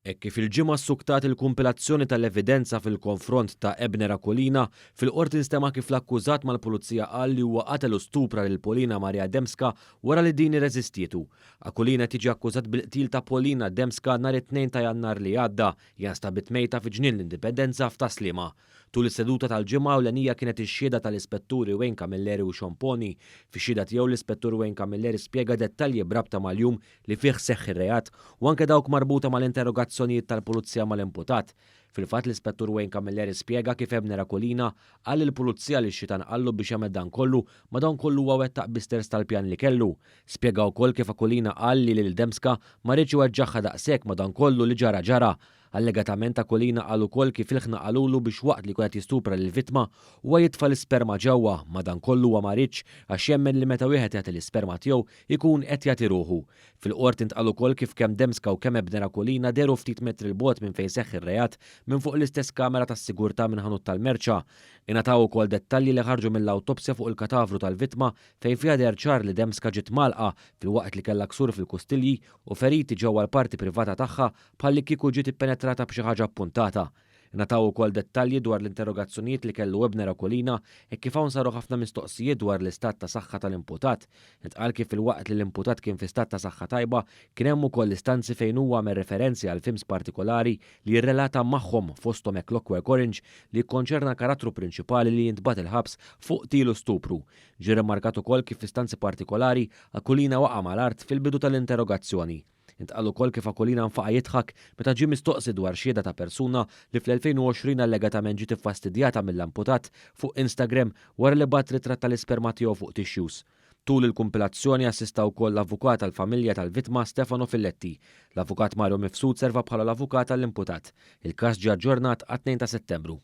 Hekk kif il-Ġimgħa ssuktat il-kumpilazzjoni tal-evidenza fil-konfront ta' Ebner Aquilina, fil-Qorti nstema' kif l-akkużat mal-Pulizija qal li huwa qatel u stupra lil Polina Maria Dembska wara li din irreżistietu. Aquilina qed jiġi akkużat bil-qtil ta' Polina Dembska nhar it-Tnejn ta' Jannar li għadda, hija nstabet mejta fi Ġnien l-Indipendenza f'Tas-Sliema. Tul is-seduta tal-Ġimgħa ewlenija kienet ix-xhieda tal-Ispetturi Wayne Camilleri u Sean Poni. Fix-xhieda tiegħu l-Ispettur Wayne Camilleri spjega dettalji b'rabta mal-jum li fih seħħ ir-reat u anke dawk marbuta mal-interrogazzjonijiet tal-Pulizija mal-imputat. Fil-fatt l-Ispettur Wayne Camilleri spjega kif Ebner Aquilina qal lill-Pulizija li x-xitan qallu biex jagħmel dan kollu madankollu huwa wettaq biss terz tal-pjan li kellu. Spjega wkoll kif Aquilina qal li lil Dembska ma riedx iweġġagħha daqshekk madankollu li ġara ġara. Allegatament Aquilina qal ukoll kif ilħna qalulu biex waqt li jkun qed jistupra lill-vittma, huwa jitfa' l-isperma ġewwa, madankollu huwa ma riedx għax jemmen li meta wieħed jagħti l-isperma tiegħu jkun qed jagħti ruħu. Fil-Qorti ntqal ukoll kif kemm Dembska u kemm Ebner Aquilina dehru ftit metri 'l bogħod minn fejn seħħ ir-reat minn fuq l-istess kamera tas-sigurtà minn ħanut tal-merċa. Ingħataw ukoll dettalji li ħarġu mill-awtopsja fuq il-katavru tal-vittma fejn fiha deher ċar li Dembska ġiet mgħallqa filwaqt li kellha ksur fil-kustilji u feriti ġewwa l-parti privata tagħha bħallikieku ġiet ippenetrata b'xi ħaġa ppuntata. Ingħataw ukoll dettalji dwar l-interrogazzjonijiet li kellu Ebner Aquilina hekk kif hawn saru ħafna mistoqsijiet dwar l-istat ta' saħħa tal-imputat. Intqal kif filwaqt li l-imputat kien fi stat ta' saħħa tajba, kien hemm ukoll istanzi fejn huwa għamel referenzi għal films partikolari li jirrelata magħhom fosthom A Clockwork Orange li jikkonċerna l-karattru prinċipali li jintbagħat il-ħabs fuq qtil u stupru. Ġie rrimarkat ukoll kif f'istanzi partikolari, Aquilina waqa' mal-art fil-bidu tal-interrogazzjoni. Intqal ukoll kif Aquilina nfaqa' jidħak meta ġie mistoqsi dwar xhieda ta' persuna li fl-2020 allegatament ġiet iffastidjata mill-amputat fuq Instagram wara li bagħat ritratt tal-isperma tiegħu fuq tissues. Tul il-kumpilazzjoni assista wkoll l-avukat għall-familja tal-vittma Stefano Filletti. L-avukat Mario Mifsud serva bħala l-avukat għall-imputat. Il-każ ġie aġġornat għat-Tnejn ta' Settembru.